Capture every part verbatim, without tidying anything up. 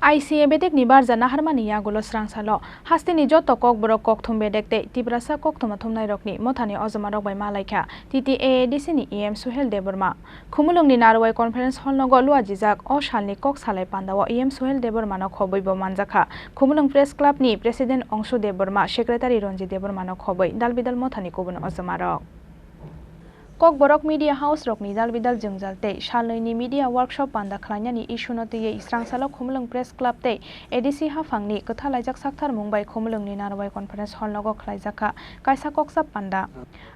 I C A bedekni barja naharmani yagulo srangsalo hasteni joto kokborok kokthum bedek tei Tiprasa koktwma thumnairokni mothani ojomarok bai malaikha T T A A D C ni E M Suhel Debbarma. Khumulwngni Narwai Conference Hall nogo luajijak o salni kok salai pandao E M Suhel Debbarmano khobwibo manjakha Khumulwng Press Club ni President Ongshu Debbarma, Secretary Ranjit Debbarmano khobwi dalbidal mothani kubun ojomarok. Kokborok media house rokni dalbidal jwngjal tei salnwini media workshop panda khlainani issue no twiwi srangsalo Khumulwng Press Club tei A D C haphangni kwthalaijak sakthar mung bai Khumulwngni Narwai Conference Hall nogo khlaijakha kaisa koksa panda.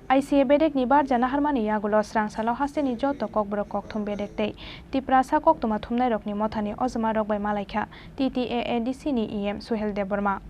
I C A bedekni barja naharmani yagulo srangsalo hasteni joto kokborok kokthum bedek tei Tiprasa koktwma thumnairokni mothani ojomarok bai malaikha T T A A D C ni E M Suhel Debbarma.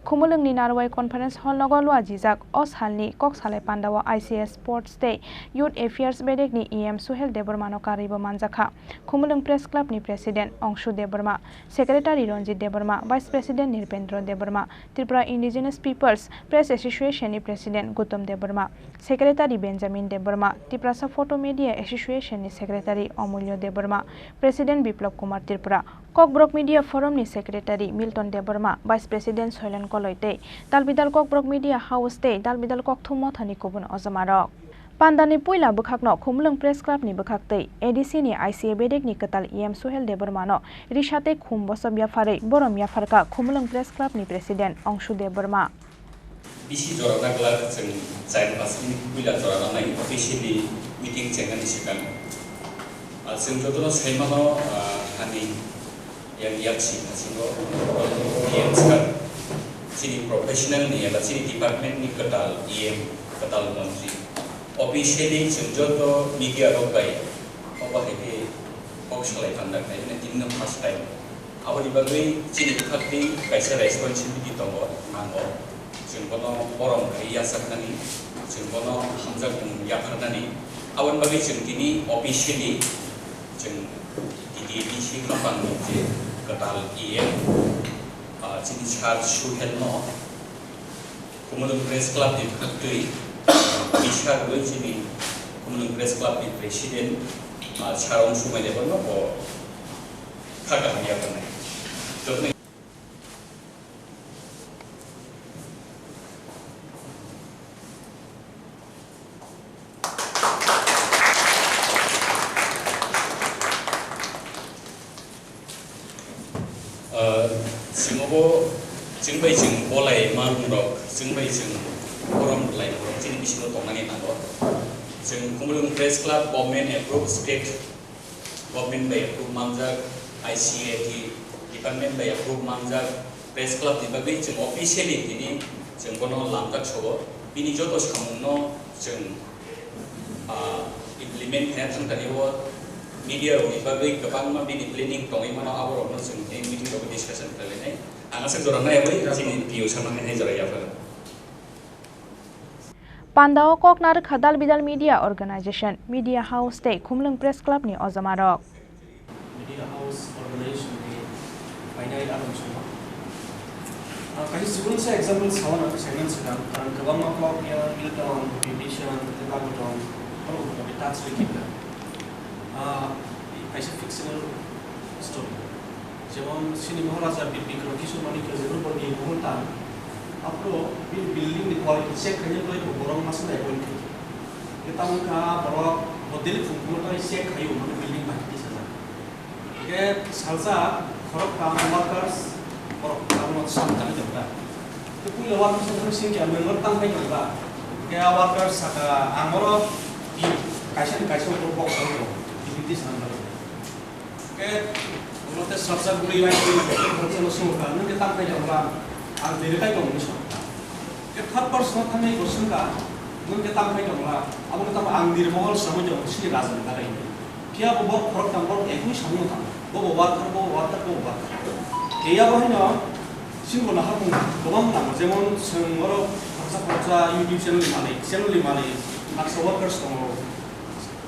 Khumulwngni Narwai Conference Hall nogo luajijak o salni kok salai pandao I C S Sports tei Youth Affairs bedekni E M Suhel Debbarmano karwibo manjakha Khumulwng Press Club ni President Ongshu Debbarma, Secretary Ranjit Debbarma, Vice President Nirpendra Debbarma, Tripura Indigenous Peoples Press Association ni President Gautam Debbarma, Secretary Benjamin Debbarma, Tiprasa Photo Media Association ni Secretary Omulyo Debbarma, President Biplab Kumar Tripura, Kokborok Media Forum ni Secretary Milton Debbarma, Vice President Soilen Koloi tei dalbidal Kokborok Media House tei dalbidal kokthum mothani kubun ojomarok. Pandani puila bwkhakno Khumulwng Press Club ni bwkhak tei A D C ni I C A bedekni kwtal E M Suhel Debbarmano risa tei khum bosop yapharwi borom yapharkha Khumulwng Press Club ni President Ongshu Debbarma. B C jora naglak chwng char pas ni puila jora nangnai officially meeting chengnani swkang. Ah, chwng jotono sai mano, ah, hani yang yaksi hasingo yang chwkang chini professional ni eba chini department ni kwtal E M, kwtal montri. Officially chwng joto media rok bai obo hai khe kok salai panda khlai mani tini no first time. Aboni bagwi chini bwkhaktwi kaisa responsibility tongo, nango. Chwng bono borom khai yachaknani, chwng bono hamjakmung yapharnani. Aboni bagwi chwng tini officially chwng T T A D C haphangni je kwtal E M, ah, chini Sir Suhel no Khumulwng Press Club ni bwkhaktwi, ah, bwsa rwui chini Khumulwng Press Club ni President, ah, Sir Ongshu Maidebor no bo kha kaham yapharnai. Jotono Ah, chwng obo chwng bai chwng bolai ma rok, chwng bai chwng borom lai rok chini bisingo tongnani nango. Chwng Khumulwng Press Club government approve state Government bai approve manjak, I C A T department bai approve manjak, press club ni bagwi chwng officially tini chwng bono lamjak sobo. Bini joto samung no chwng, ah, implement khaina thang tani o media rok ni bagwi kwbangma bini planning tongwi mano, abo rok no chwng tei meeting rok discussion khlainai. Ang aswk jora nai abo chini P O sano hai hai jora yapha. Pandao kok narwkha Dalbidal Media Organization, Media House tei Khumlwng Press Club ni ojomarok. Media House Organization ni phainai adamsongma. Ah, kaisa chikon sa example sawana segment swkang, karon kwbangma kok ya Milton, Bibhishan, tei Bhagavatam, borok rok bai touch rikhi kha. Ah, kaisa fictional story. Jemon, chini Maharaja Bir Bikram Kishore Manikya je Rupani Mohol ta, aphuru bini building ni quality check khaina bagwi bo borok masa nai appoint khaikha. Khe tamo wngkha borok bo daily phung phungo tei check khaio, mane building bahai tisajak. Khe salsa khoroktham workers borok tabukno sam tangwi tongkha. Khe puila workers wngkha singkhe ang member tang phai tongkha. Khe a workers saka ang oro kaisa ni kaisa borok box o tong, duty sana bagwi. Khe, omo tei salsa bwrwi bai twi, salsa no swngo kha, nwng khe tamo khai tong kha, ang twi rwkhai tong, hwnwi sa kha. Khe third person no thangwi bo swng kha, nwng khe tamo khai tong kha, abo khe tamo ang nirmohol swrangwi tong, chini rajani bagwi hwnwi. Phiya bo borok khoroktham borok ekwi samung tang, bo bo worker, bo bo worker, bo bo worker. Khe yabo haino chini bo naharmung kwbang nango, jemon chwng borok khoroksa khoroksa YouTube channel ni malik, channel ni malik, baksa workers tongo.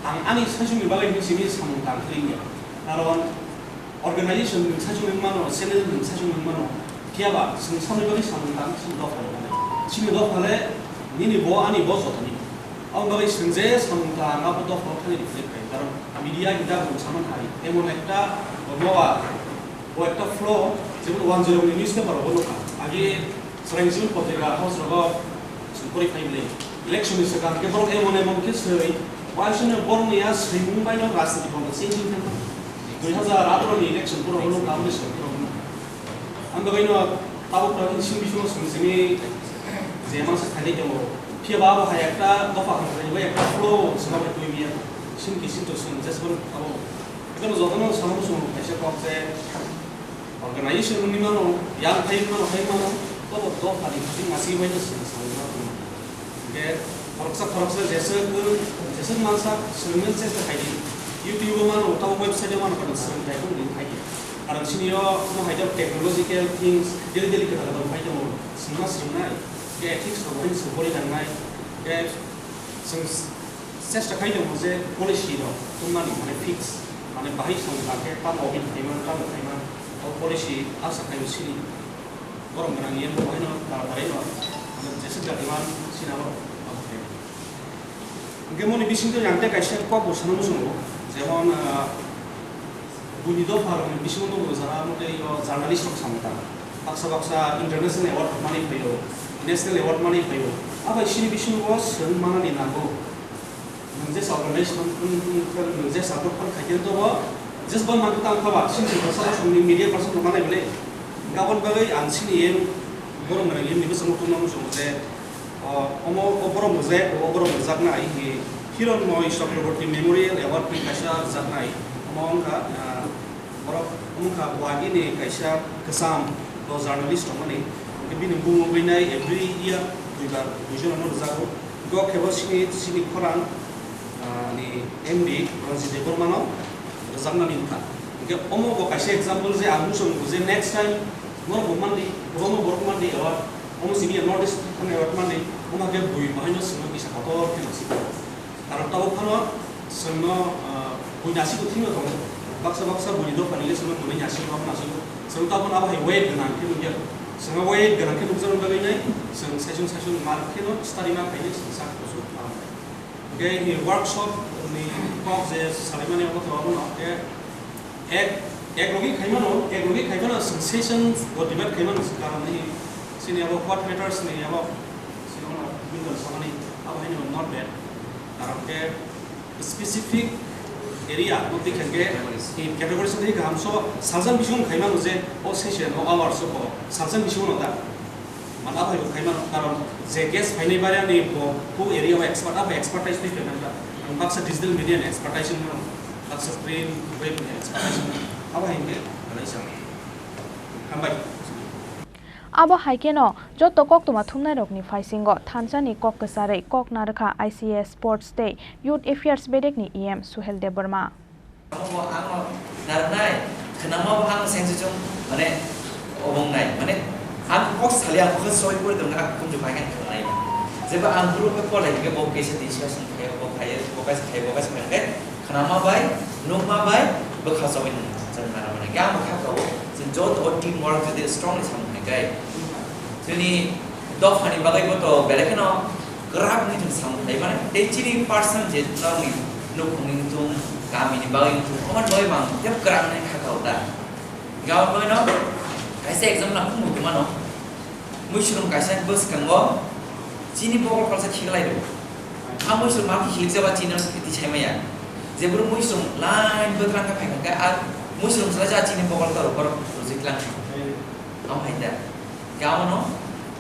Ang ani saichung ni bagwi hwnwi simi samung tang khe wngya. Karon organization ni saichung wng mano, channel ni saichung wng mano. Phiya ba chwng samung bagwi samung tang chini dopha ni bagwi. Chini dopha le nini bo ani bo jotoni. Aboni bagwi chwng je samung tang abo dopha o thani reflect khai. Karon media hwnda bo sama thai. Emon ekta bo noa, bo ekta flow, Jemon one zero ni newspaper rogo nukha. Agi Saraing Civil Patrika house rogo song pori phai bwle. Election ni swkang khe borok emon emon khe swi, waisano borok ni a swimung bai no rajniti bondo changing thangma. Dui hazar atharo ni election poro nukha, aboni swkang poro nukha. Ang bagwi no tabuk tabuk simi bisingo song simi je masa thani tongo. Phiya ba abo hai ekta dopha hamjani bai ekta flow swkang bai twi biya. Sim kisim to song jesbon abo. Ekta no jotono samung song kaisa kok je organization wngwi mano, yang khai mano, khai mano, tobo dophani bising masi bai no swng swng mano. Hingke khoroksa khoroksa jeswk, jeswk mansa swrwngmani chesta khai di. YouTube o mano, tamo website o mano, kono swrwng khai tong di khai di. Karon sini o mo hai jok technological things, daily daily kwtal kwtal khai tongo, swngma swrwngnai, hingke ethics rok bai swng pori nangnai, hingke swng Chesta khai tongo je policy rok tongmani, mane fix, mane bahai song kha khe tamo audit khaimani, tamo khaimani, o policy asa khai sini. Borok gwnang yen bo haino taratari no, mane jeswk jati man sina borok. Hingke moni bisingtwi ang tei kaisa kok bo sana muchungo, jemon, ah, Buini dopha rokni bisingo nugo jara motei o journalist rok samung tang. Baksa baksa international award manwi phaio, national award manwi phaio. Abai sini bisingo swng manani nango. Nwng je sa organization, nwng je sa group khai khe tobo, jesbon man tang khaba, sini baksa baksa ni media person rok manai bole. Gabon bagwi ang sini em borok mwnai em ni bwskango tongma muchungo je, O, omo, o borok rwjak, o borok rwjaknai, hi, Hironmoy Chakraborty Memorial Award ni kaisa rwjaknai. Omo wngkha, ah, borok wngkha Guwahati ni kaisa kwcham, bo journalist tongmani. Hwnkhe bini bumung wngwi nai every year duibar, duijon ano rwjago. Hwnkhe o khe bo sini, sini khorang, ah, ni M D Ranjit Debbarma no rwjaknani wngkha. Hwnkhe omo bo kaisa example je ang muchung je next time norok bo mandi, borokno borok mandi award, omo simi ya North East thani award mandi, omo khe bui bahaino swngno kisa kotor khe nasi. Karon tabuk phano swngno, ah, bui nasi bo thwino tongo. Baksa baksa bui ni dophani le swngno mwnwi nasi bo nasi. Swng tabuk abo hai weight gwnang khe nukya. Swngno weight gwnang khe nukjaknai bagwi nai, swng session session mar kheno study ma khainai swng sak kusu. Hwnkhe workshop ni kok je salaimani obo to abono hwnkhe ek, ek logi khaimano, ek logi khaimano session bo debate khaimano karon ni sini abo what matters ni abo sini ono window samani abo haino not bad. Karon khe specific area no tikha khe categories ni kaham so salsa bisingo khaimano je o session o hours o salsa bisingo no ta. Mane aphai bo khaimano, karon je guest phainai barani bo, bo area o expert, abo expertise twi khaimano. Ang baksa digital media ni expertise wngmano, baksa print, web ni expertise wngmano. Abo hai hwnkhe belai chang. Hambai. Abo hai kheno joto koktwma thumnairokni phaisingo thansa ni kok kwcharwi kok narwkha I C S Sports tei Youth Affairs bedekni E M Suhel Debbarma. Omo ang narwknai, khwnama bo ang sense chung, mane, obongnai, mane, ang kok sali ang khe soi pori tong kha, kum je pai khe khwnai. Jeba ang group khe pore khe bo kaisa discussion khe, bo khai, bo kaisa khai, bo kaisa khai khe, khwnama bai, nukma bai, bwkha soi nang, jeng nara mane, khe ang bwkha kha o, jeng joto o team work jodi strongly samung hai khe, joni dophani bagwi bo to belai kheno, Kwrak ni thung samung khlai mano, tei chini person je norokni nukhungni wngthung, kamini bagwi wngthung, omo bagwi mang tei kwrak ni kha kha ta. Gabon bagwi no kaisa example ang phunuk mano, muisrum kaisa bwskango chini bokol kolsa khiklai rw. A muisrum ma khilik jaba chini no twi sai maya. Je bwrw muisrum line bwkrang kha phai kha khe a muisrum sala ja chini bokol ta rw borok rwjik lang. Amo hai da. Gabono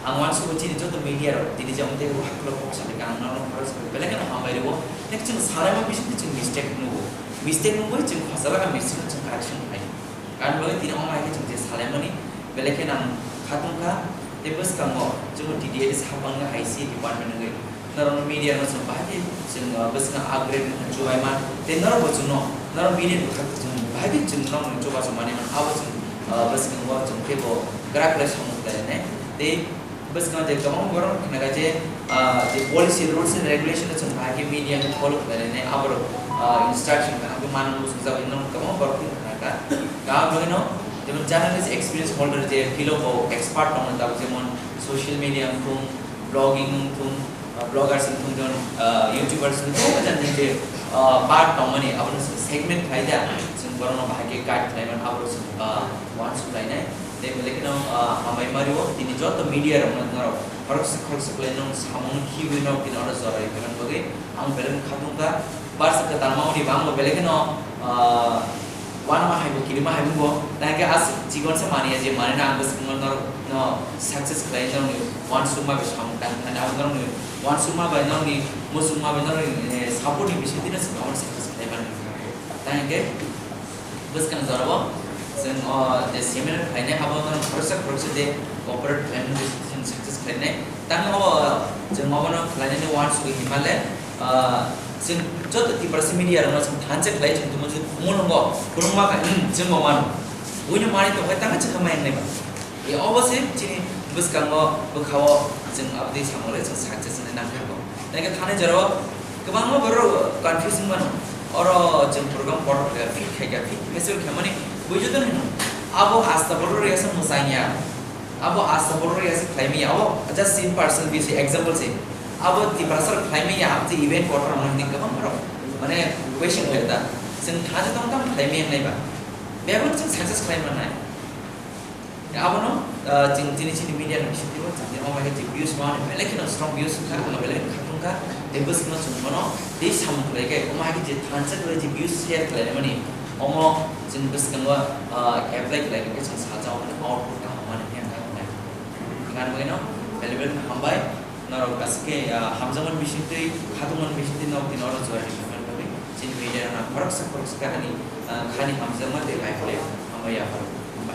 ang uansukgo chini joto media rok tini jemon tei haklo kok sadi ka ang nono khorok sadi belai kheno hambai rwo. Nek chwng salaima bisingtwi chwng mistake nugo. Mistake nugwi chwng khosala ka mistake no chwng correction khai. Karon bagwi tini omo hai khe chwng je salaimani belai kheno ang khatung kha. Tei bwskango chwngno T D A ni saphang no hai C department wngwi Norokno media no chwng bahai khe chwng, uh, bwskango upgrade wngkha chubaima. Tei norok bo chwngno, norok media ni bwkhak chwng bahai khe chwng norokno chubachu manwi mano. Abo chwng, uh, bwskango chwng khe bo kwrak kwrak samung khlainai. Tei bwskango je kwbangma borok khna kha je, uh, je policy, rules and regulation no chwng bahai khe media no follow khlainai. Aborok, uh, instruction kaham khe manwi muchungjagwi norok kwbangma borok khe khna kha. Kaham bagwi no jemon journalist experience holder je field o bo expert tongo tabuk jemon social media wngthung, blogging wngthung, uh, bloggers wngthung, jemon, uh, YouTubers wngthung, jani je, uh, part tongmani, abono chwng segment khlai da, chwng borokno bahai khe guide khlai mano, abo chwng, uh, uansuk lainai. Tei belai kheno, ah, hambai mario, tini joto media rokno norok khoroksa khoroksa khlai nung samung khibiui norok tini oro jora rwna bagwi ang belai khatung kha. Barsa kwtal mamani bo ang bo belai kheno, ah, uanama hai bo kirima hai bo. Tei hwnkhe aswk chikon se mani ya je mani na ang bwskango norok no success khlai norokni uansukma bai samung tang thani abo norokni uansukma bai norokni muchungma bai norokni, eh, support ni bisingtwi no chwng abo success khlai mani. Tei hwnkhe Bwskang jorao chwng o je seminar khlainai abo no khoroksa khoroksa je cooperate khlainani chwng success khlainai. Tamo o chwng obono khlainani uansugwi hinmale, ah, chwng joto Tiprasa media rokno chwng thansa khlai chwng tongmani khumung nungo, khulumma kha, hmm, chwngbo mano. Buino manwi tongkhe tamo chwngkha mai wngnai ba. E, obo se chini bwskango, bwkhao chwng aboni samung le chwng success hinwi nangkha bo. Tei khe thani jorao kwbangma borok confusing mano. Oro chwng program borok khe fit khai kha, fit festival khaimani buijo tong hino. Abo asta borok riyasa mwchang ya. Abo asta borok riyasa khlai maya. Abo just in personal bisi example se. Abo Tiprasa rok khlai maya, abo event kotor rok hinwi kwbang borok mane question khlai da. Chwng thani tong tamo khlai maya wngnai ba. Bebak chwng success khlai mannai. Abono, ah, chwng chini chini media ni bisingtwi bo chwng omo hai khe views ma belai kheno strong views wngkha, ang belai kheno khatung kha, tei bwskango chwng bono tei samung khlai khe omo hai khe je thansa khlai je views share khlai mani omo chwng bwskango, ah, apply khlai khe chwng sajak mani output kaham mani khe ang kha. Hingan bagwino belai belai hambai. Norok aswk khe, ah, hamjakmani bisingtwi, khatungmani bisingtwi norok tini oro join ringmani bagwi chini media rokno khoroksa khoroksa khe ani, ah, khani hamjakma tei bai khlai hambai yapharo. Hambai.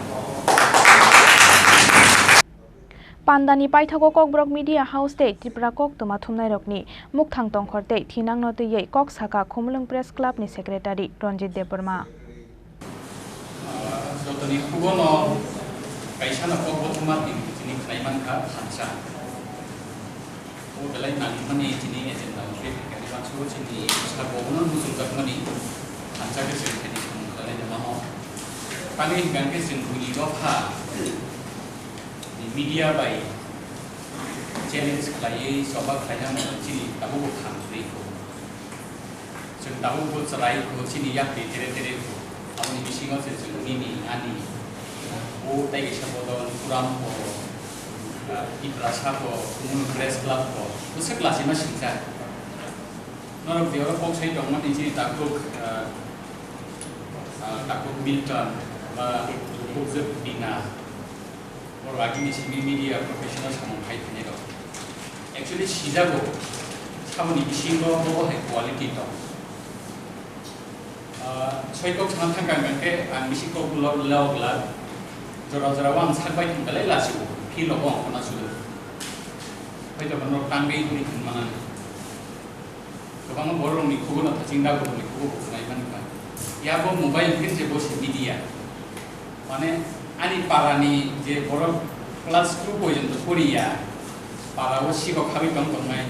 Pandani paithago Kokborok Media House tei Tripura koktwma thumnairokni mukthang tongkhor tei thinangno twiwi kok sakha Khumulwng Press Club ni Secretary Ranjit Debbarma. Ah, jotoni khugono kaisano kok bothoma tini chini khlai mankha thansa. O belai nangmani chini agenda o khe kani baksa o chini sabo bono muchungjakmani thansa khe chwng khe ni samung khlai nangma o. Tangwi hwnkha khe chwng buini dopha ni media bai challenge khlaiwi choba khlaina chini tabukbo kham twi kho. Chwng tabukbo chwrai kho, chini yakni tere tere kho. Aboni bisingo se chwng nini, ani, o tei kaisa bodol, Puram kho, ah, Tiprasa kho, Khumulwng Press Club kho, bwswk lachima singcha. Norok de oro kok sai tongmani chini takhuk, ah, ah, takhuk Milton, ba takhuk Jwk Bina. Borok agini simi media professional samung khai phainai rok. Actually sijago, saboni bisingo bobo hai quality tong. Ah, soi kok sana thangkha hwnkhe ang bisi kok lo, log la. Jora jora o ang sak bai thang belai lachio, feel rogo ang khona sudo. Hoito bono tangwi hwnwi thang manani. Kwbangma borokni khugo no thaching dago rokni khugo bo khwnai mankha. Yabo mobile phir je bo se media. Mane ani para ni je borok class two porjonto poriya, para o sikok habwi tong tongnai.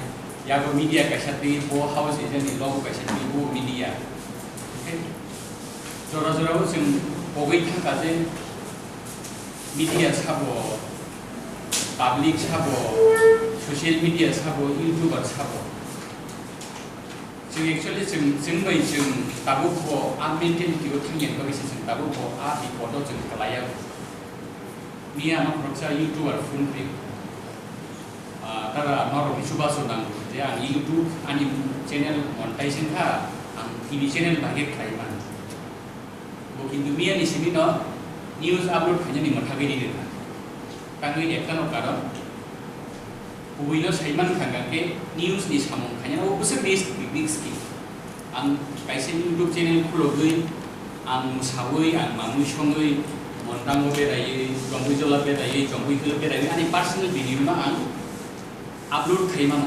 Yabo media kaisa twi bo house agent ni logo kaisa twi bo media. Hwnkhe jora jora o chwng pogwi thangkha je media sabo, public sabo, social media sabo, YouTuber sabo. Chwng actually chwng, chwng bai chwng tabuk bo a mentality o thangya bagwi se chwng tabuk bo a bipod o chwng kwlaiya. Miya ano khoroksa YouTuber phone khe, ah, tara norokni chubachu nango je ang YouTube ani channel monetize wngkha, ang T V channel bai khe khlai mano. Bo kintu miya ni simi no news upload khainani mwthagwi riri rwkha. Tangwi ektano karon kubui no sai mankha hwnkhe news ni samung khainani o bwswk risk, risk ki. Ang kaisa YouTube channel khulogwi, ang mwsawi, ang manwi songwi, Mondango beraiwi, Jongwi jola beraiwi, Jongwi hilo beraiwi, ani personal video no ang upload khai mano,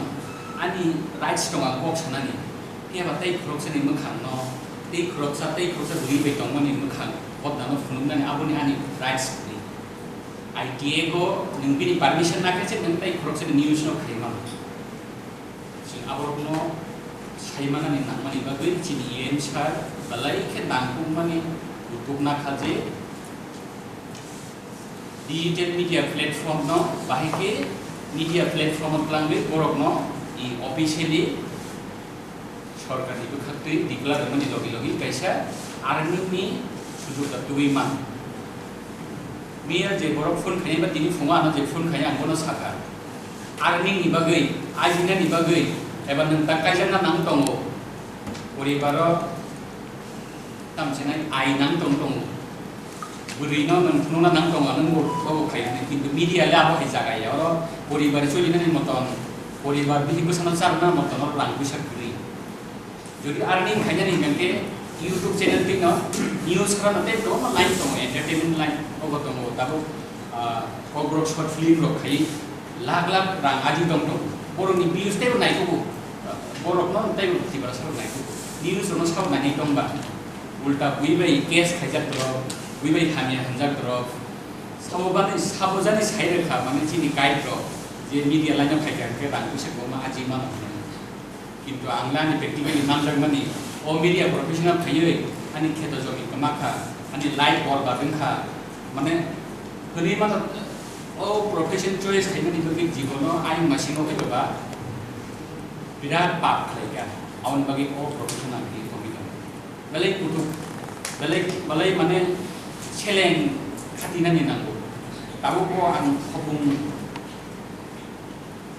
ani rights tongo ang kok sanani. Phiya ba tei khoroksani mwkhang no, tei khoroksa, tei khoroksa bwrwi bai tongmani mwkhang hotna no phunuknani aboni ani rights tongwi. I T A go nwng bini permission nakhe se nwng tei khoroksani news no khai mano. Chwng aborokno sai manani nangmani bagwi chini E M sir belai khe nangkukmani kutuk nakha je, digital media platform no bahai khe media platform o twlangwi borokno i officially sorkarni bwkhaktwi declare wngmani logi logi kaisa earning ni sujok da tubui man. Miya je borok phone khainai ba tini phungo ano je phone khainai ang bono sakha. Earning ni bagwi, ajina ni bagwi, eba nwng ta kaijakna nang tongo. Poribaro tamchinai ai nang tong tongo. Bwrwi no nwng phunukna nang tongo, nwng bo, bo khai hwnwi. Kintu media le abo hai jaga ya. Oro poribar cholinani moton, poribar bini bwsano charwna moton oro rang puisa kwrwi. Jodi earning khainani hwnkhe YouTube channel twi no news rok no tei kwbangma line tongo, entertainment line obo tongo. Tabuk, ah, Kokborok short film rok khai lakh lakh rang aji tong tongo. Borokni views teibo naikhugo, ah, borokno teibo Tiprasa rok naikhugo. News rokno sabo nainai tongba. Ulta bui bai case khaijak rok, bui bai hamya hwnjak rok. Sabo bani, sabo jani sai rwkha, mane chini guide rok je media line o phaikha hwnkhe rang puisa kwbangma aji mano hwnwi. Kintu ang le ani practically manjakmani, o media professional khaiwi ani kheto jomi kwma kha, ani life borbad wngkha, mane hwnwi mano o profession choice khaimani bagwi jibono ayang masing o khe ba birat pap khlaikha, aboni bagwi o profession ang khe tongwi tongo. Belai kutuk, belai, belai mane seleng khatinani nango. Tabukbo ang hopung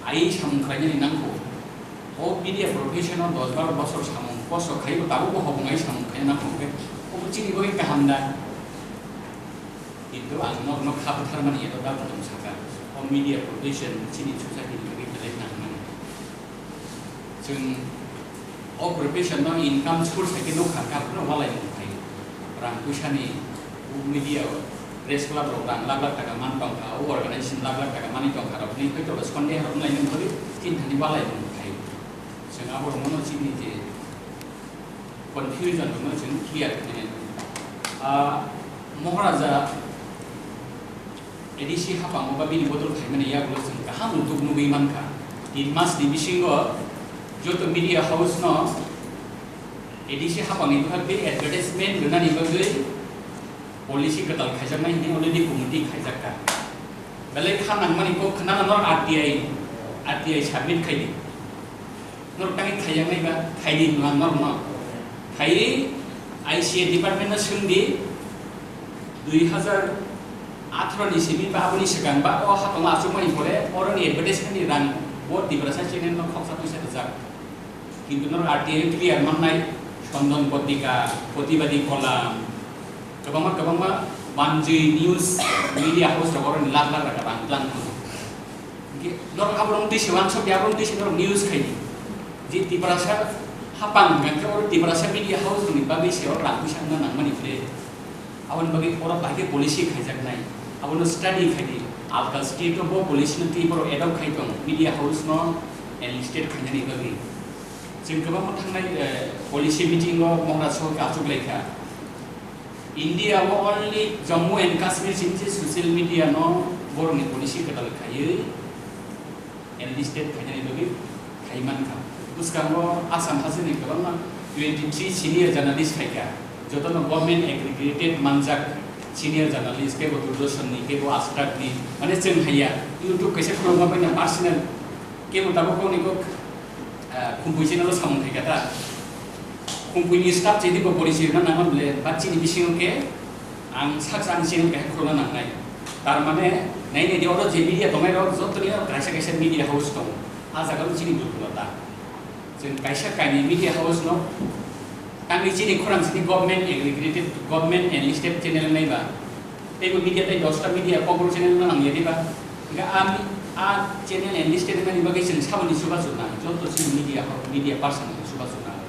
ai samung khlainani nangkho. O media profession o dos baro bosor samung kosto khaibo tabukbo hopung ai samung khaina nangkho hwnkhe, obo chini bagwi kaham da? Kintu ang norokno kha bwtharmani eto da bwtong sakha, o media profession chini society ni bagwi belai nangmani. Chwng o profession no income source hai khe nukha, karphano walai mung khai. Rang puisani media press club rok rang lakh lakh taka man tongkha, o organization lakh lakh taka manwi tongkha rok ni hoi to Sunday rok nai nung thori tin thani walai mung khai. Chwng abo rok no chini je confusion rok no chwng clear khainai. Ah, Moharaja A D C hapango ba bini bodol khaimani yagulo chwng kaham utuk nugwi mankha. Tin mas ni bisingo joto media house no A D C hapangni bwkhak tei advertisement rwnani bagwi policy kwtal khaijaknai hwnwi already committee khaijakha. Belai kha nangmani kok khwnana norok R T I, R T I submit khaidi. Norok tangwi khaijaknai ba khaidi hwnma norokno. Khaiwi I C A department no swngdi, dui hazar atharo ni simi ba aboni swkang ba o hatongo achukmani pore oroni advertisement ni rang bo Tiprasa channel no khoksa twisa rwjak. Kintu norok R T I clear mannai, Chondon Potrika, Protibadi Kolam, kwbangma kwbangma banjwi news media house rok oroni lakh lakh taka rang tlang thangkha. Hingke norok aborok twi se wansok ya, aborok twi se norok news khaidi. Je Tiprasa hapang hingkha khe oro Tiprasa media house ni bagwi se oro rang puisa wngna nangmani ble. Aboni bagwi oro bahai khe policy khaijaknai. Abono study khaidi. Alka state o bo policy no twi borok adopt khai tong media house no enlisted khainani bagwi. Chwng kwbangma thangnai, eh, policy meeting o Moharaja soh khe achuk lai kha. India o only Jammu and Kashmir simi se social media no borokni policy kwtal khaiwi enlisted khainani bagwi khai mankha. Bwskango Assam hasteni kwbangma twenty three senior journalist phaikha, jotono government accredited manjak senior journalist, kebo Doordarshan ni, kebo Aaj Tak ni, mane chwng haiya YouTube kaisa khulokma bai personal, kebo tabuk kokni kok, ah, Khumpui channel o samung khaikha ta. Khumpui ni staff chini bo policy rwna nangma ble, ba chini bisingo khe ang sak ani channel kaisa khulokna nangnai. Tar mane, nai nai di oro je media tongnai rok, joto ni kaisa kaisa media house tongo. A jaga o chini durbolota. Chwng kaisa kainwi media house no tangwi chini khorang sini government aggregated, government enlisted channel nai ba. Teibo media tei dosta media kokborok channel no nangya diba. Hingke a mi-, a channel enlisted mani bagwi chwng saboni chubachu nang, joto chini media ho-, media person ni chubachu nang.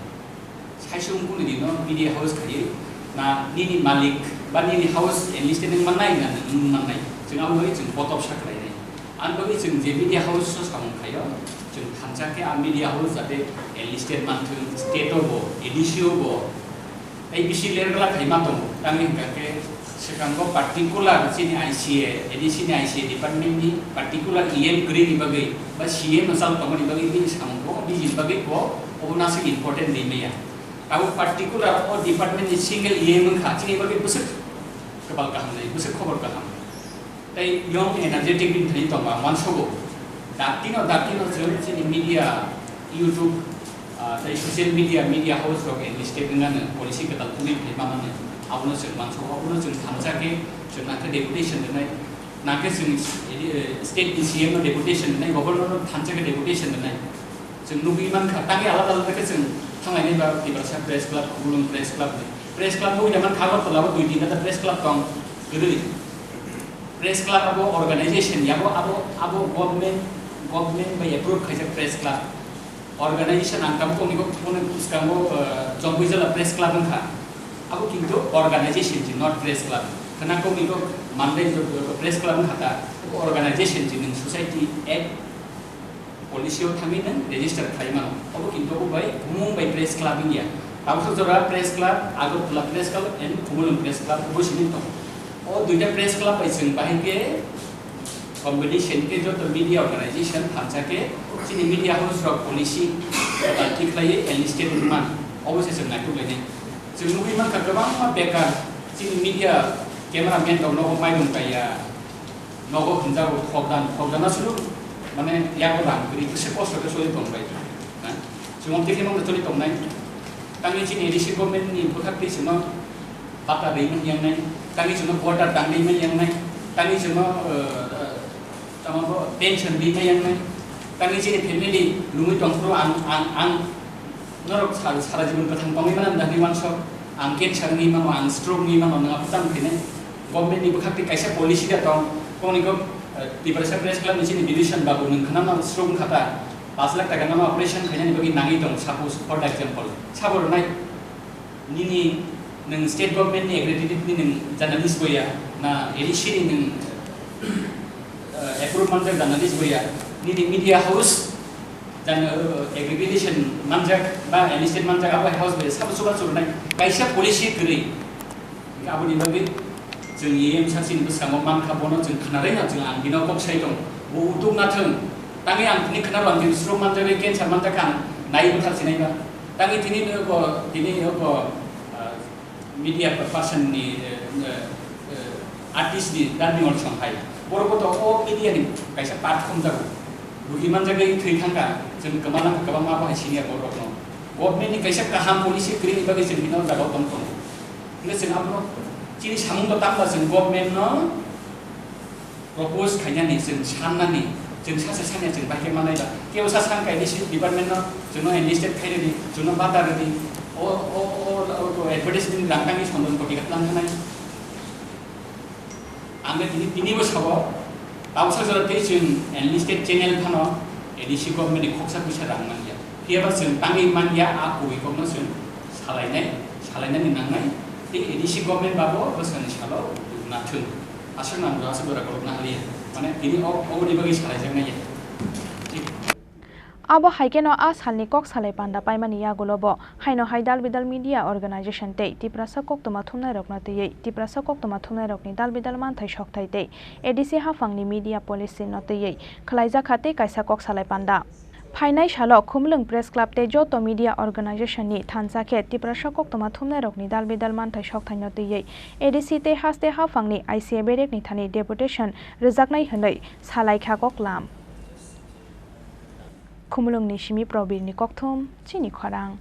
Saisung kuni dino media house khaiwi na nini malik ba nini house enlisted wng mannai na nwng mannai, chwng abo bagwi chwng botop sa khlainai. Ani bagwi chwng je media house o samung khaio, chwng thansa khe a media house jate enlisted manthung, state o bo, A D C o bo, tei bisi ler glak hai ma tongo. Tamni hwnkha khe swkango particular chini I C A, A D C ni I C A department ni particular E M kwrwini bagwi ba C M no chal tongmani bagwi bini samung bo, bini bagwi bo, obo nasik important di maya. Abo particular o department ni single E M wngkha, chini bagwi bwswk kwbal kaham nai, bwswk khobor kaham. Tei young energetic bini thani tongma wansugo. Dakti no, dakti no chwng chini media, YouTube, ah, tei social media, media house rok enlisted wngmano policy kwtal tubui phai mamani. Abono chwng wansugo, abono chwng thansa khe Nangkhe deputation rwnai, nangkhe chwng, eh, state ni C M no deputation rwnai, governor no thansa khe deputation rwnai. Chwng nugwi mankha, tangwi alada alada khe chwng thanglainai ba Tiprasa Press Club, Khumulwng Press Club ni. Press Club bo wngya mankha Agartala o dui tinta press club tong kwrwi. Press club abo organization, yabo abo, abo government, government bai approve khaijak press club. Organization ang tabuk kok ni kok phone bwskango, eh, Jompuijala Press Club wngkha. Abo kintu organization si, not press club. Khwna kok ni kok Mandai Press Club wngkha ta, abo organization si, nwng society act policy o thangwi nwng register khlai mano. Abo kintu abo bai bumung bai press club wngya. Tabuk jora Press Club, Agartala Press Club and Khumulwng Press Club bo simi tongo. O duita press club bai chwng bahai khe combination khe joto media organization thansa khe chini media house rok policy thik khlaiwi enlisted wngman, obo se chwng naituk lainai. Chwng nugwi mankha kwbangma bekar chini media cameraman rok nogo mairum kaiya, nogo hwnjago thokdan, thokdana suru mane yago rang kwrwi kisa kosto khe soli tongbai. Na? Chwng tei khe mangno choli tongnai. Tangwi chini A D C government ni bwkhak twi chwngno bata rwi man yangnai, tangwi chwngno quarter tang rwi man yangnai, tangwi chwngno, eh, eh, tamo bo pension rwi man yangnai, tangwi chini family lungwi tongphuru ang, ang, ang norok sal-, sara jibon kwthang tongwi mano da hinwi uansuk, ang cancer wngwi mano, ang stroke wngwi mano, nwng abo tamo khainai. Government ni bwkhak twi kaisa policy da tong, tongni kok, eh, Tiprasa Press Club ni chini division babu nwng khna mano stroke wngkha ta, paanch lakh taka nano operation khainani bagwi nangwi tong, suppose for the example, sabo rwnai. Nini nwng state government ni accredited ni nwng journalist boya, na A D C ni nwng, eh, approve manjak journalist boya, nini media house jan-, eh, accreditation manjak ba enlisted manjak abo house boya sabo chuba churnai kaisa policy kwrwi. Aboni bagwi chwng E M sir chini bwskango mankha, bono chwng khwnarwi no chwng ang bino kok sai tong. Bo utuk na thwng. Tangwi ang tini khwnaro ang tini stroke manjak, cancer manjak ang nai bwthar sinai ba. Tangwi tini oko, tini oko, ah, media person ni, eh, eh, eh, artist ni Darmingol Songhai. Borok bo to o media ni kaisa part khum jago. Rugi manjagwi thwi thangkha, chwng kwma langkha kwbangma abo hai senior borok no. Government ni kaisa kaham policy kwrwini bagwi chwng bino jaga o tong tongo. Hingke chwng abono chini samung bo tangba chwng government no propose khainani, chwng sannani, chwng sacha sanya chwng bai khe manai ba. Kebo sa san kaini si department no chwngno enlisted khairwdi, chwngno bata rwdi, o, o, o, o, o advertisement rang tangwi sondon koti kha tlang khanai. Ang tini, tini bo sabo, tabuksa jora tei chwng enlisted channel phano A D C government ni khoksa puisa rang manya. Phiyaba chwng tangwi manya, a kubui kokno chwng salainai, salainani nangnai. Tei A D C government babo bwskangni salo nathung. Aswk nang aswk jora kolokna haliya. Mane tini o, oboni bagwi salaijaknai ya. Thik. Abo hai kheno a salni kok salai panda paimani yagulo bo haino hai dal bidal media organization tei Tiprasa koktwma thumnairokno twiwi Tiprasa koktwma thumnairokni dal bidal manthai sokthai tei A D C haphangni media policy no twiwi khwlaijak kha tei kaisa kok salai panda. Phainai salo Khumulwng Press Club tei joto media organization ni thansa khe Tiprasa koktwma thumnairokni dal bidal manthai sokthai no twiwi A D C tei haste haphangni I C A berekni thani deputation rwjaknai hwnwi salai kha koklam. Khumulwngni simi Probirni kokthum, chini khorang.